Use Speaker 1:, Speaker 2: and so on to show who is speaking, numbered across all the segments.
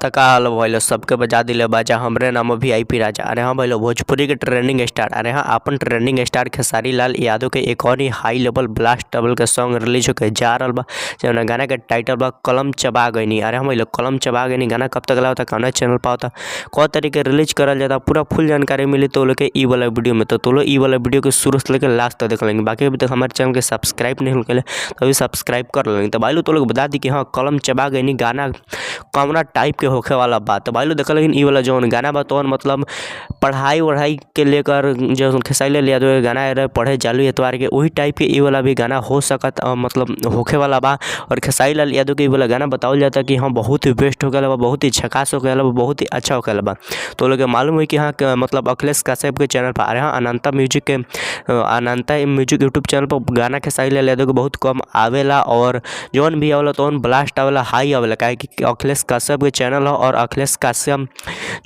Speaker 1: का हाल भइल सबके बजा दिले बाजा हमरे नाम वीआईपी राजा। अरे हाँ भइल भोजपुरी के ट्रेंडिंग स्टार। अरे हाँ अपन ट्रेंडिंग स्टार खेसारी लाल यादव के एक और ही हाई लेवल ब्लास्ट डबल के सॉन्ग रिलीज होके जा रहल बा, जौना गाना के टाइटल बा कलम चबा गईनी। अरे हाँ भइल कलम चबा गईनी गाना कब तक आवता, कौना चैनल पर आवता, कौ तरीके रिलीज करल जाता, पूरा फुल जानकारी मिली तो लोग के ई वाला वीडियो में। तो लोग ई वाला वीडियो के शुरू से लेकर लास्ट तक देख लेंगे। बाकी अभी तक हमारे चैनल के सब्सक्राइब नहीं हो तो अभी सब्सक्राइब कर लेंगे। तो भाई लोग तो लोग बता दी कि हाँ कलम चबा गईनी गाना कौना टाइप के होखे वाला बात। तो भाई लोग देखल लेकिन ई वाला जौन गाना बा तौन मतलब पढ़ाई वढ़ाई के लेकर जो खेसारी लाल यादव के गाना रहे पढ़े चालू एतवार के, वही टाइप के ई वाला भी गाना हो सकत मतलब होखे वाला बा। और खेसारी लाल यादव के ई वाला गाना बतावल जाता कि हाँ बहुत ही बेस्ट होखे वाला बा, बहुत ही झकास होखे वाला बा, बहुत ही अच्छा होखे वाला बा। तो लोग के मालूम हुई कि हाँ मतलब अखिलेश कश्यप के चैनल पर, अरे हाँ अनंता म्यूजिक के अनंता म्यूजिक यूट्यूब चैनल पर गाना खेसारी लाल यादव के बहुत कम आवेला और जौन भी आवेला तौन ब्लास्ट आवेला, हाई आवेला, काहे कि अखिलेश कश्यप के चैनल हो और अखिलेश कश्यप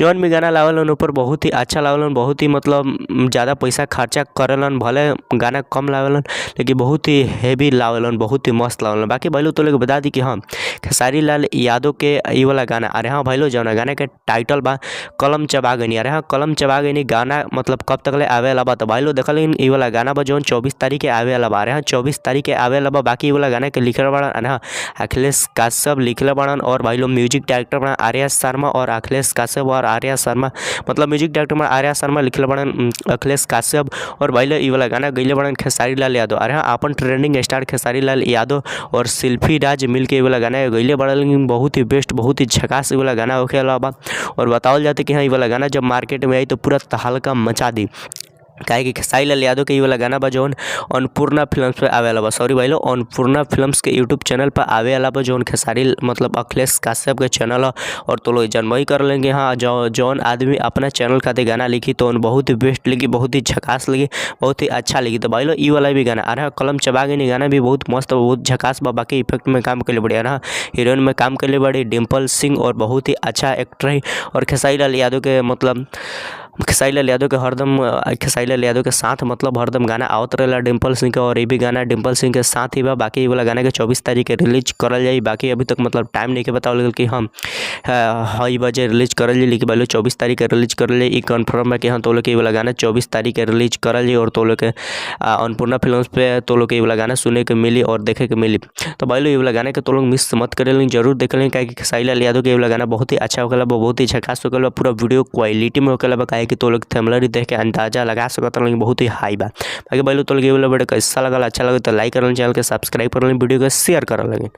Speaker 1: जौन भी गाना लावेलन ऊपर बहुत ही अच्छा लावेलन, बहुत ही मतलब ज़्यादा पैसा खर्चा करेलन, भले गाना कम लावेलन लेकिन बहुत ही हेवी लावेलन, बहुत ही मस्त लावेलन। बाकी भाई लोग तो लोग बता दी कि हाँ खेसारी लाल यादव के ई वाला गाना, अरे हाँ भाई लोग जौन गाना के टाइटल बा कलम चबा गईनी। अरे हाँ कलम चबा गईनी गाना मतलब कब तक ले आवे वाला बा। तो भाई लोग देखल ई वाला गाना बा जौन 24 तारीख के आवे वाला बा। अरे हाँ 24 तारीख के आवे वाला बा। बाकी ई वाला गाना के लिखल बाड़न अरे हाँ अखिलेश कश्यप लिखले बाड़न और भाई लोग म्यूजिक डायरेक्टर बाड़न आर्या शर्मा और अखिलेश कश्यप और आर्या शर्मा मतलब म्यूजिक डायरेक्टर में आर्या शर्मा लिखले बाड़न अखिलेश कश्यप और भाई लोग ई वाला गाना गईले बाड़न खेसारी लाल यादव। अरे हाँ अपन ट्रेंडिंग स्टार खेसारी लाल यादव और शिल्पी राज मिल के ई वाला गाना गईले बाड़न, लेकिन बहुत ही बेस्ट बहुत ही झकास ई वाला गाना होखे वाला बा। और बतावल जाता कि हाँ ई वाला गाना जब मार्केट में आई तो पूरा तहलका मचा दी, काहे कि खेसारी लाल यादव के ई वाला गाना बा जौन अन्नपूर्णा फिल्म्स पे आवे वाला बा। सॉरी भाई लोग अन्नपूर्णा फिल्म्स के यूट्यूब चैनल पर आवे वाला बा जौन खेसारी मतलब अखिलेश कश्यप के चैनल है। और तो लोग जानबही कर लेंगे हाँ जौन आदमी अपना चैनल खातिर गाना लिखी तो बहुत ही बेस्ट लिखी, बहुत ही झकास लिखी, बहुत ही अच्छा लिखी। तो भाई लोग ई वाला भी गाना अरे हाँ कलम चबा गईनी गाना भी बहुत मस्त बहुत झकास बा। बाकी इफेक्ट में काम कैले बढ़िया ना, हीरोइन में काम कैले बड़ी डिम्पल सिंह और बहुत ही अच्छा एक्टर है। और खेसारी लाल यादव के मतलब खेसारी लाल यादव के हरदम खेसारी लाल यादव के साथ मतलब हरदम गाना आवत रहेला डिम्पल सिंह के और ये भी गाना डिम्पल सिंह के साथ ही बा। बाकी ये वाला गाना के 24 तारीख के रिलीज करल जाई। बाकी अभी तक मतलब टाइम नहीं के बतावल गेल कि हम हई बजे रिलीज करल जाई, लेकिन भाई 24 तारीख के रिलीज करल जाई। ई कन्फर्म है कि हाँ तो लोग के ये वाला गाना 24 तारीख के रिलीज करल जाई और तो लोग के अन्नपूर्णा फिल्म्स पे तो लोग के ये वाला गाना सुने के मिली और देखे के मिली। तो भाई लोग ये वाला गाना के तो लोग मिस मत करें, जरूर देख लें, काहे कि खेसारी लाल यादव के ये वाला गाना बहुत ही अच्छा होखेला, बहुत ही झकास होखेला, पूरा वीडियो क्वालिटी में होखेला बा। काहे कि तो लोग थंबनेल देख के अंदाजा लगा सकत रही, बहुत ही हाई बा। बाकी भाई लोग तो लोग ये वाला वीडियो कैसा लगल, अच्छा लगे तो लाइक कर चैनल के सब्सक्राइब कर वीडियो के शेयर कर लगे।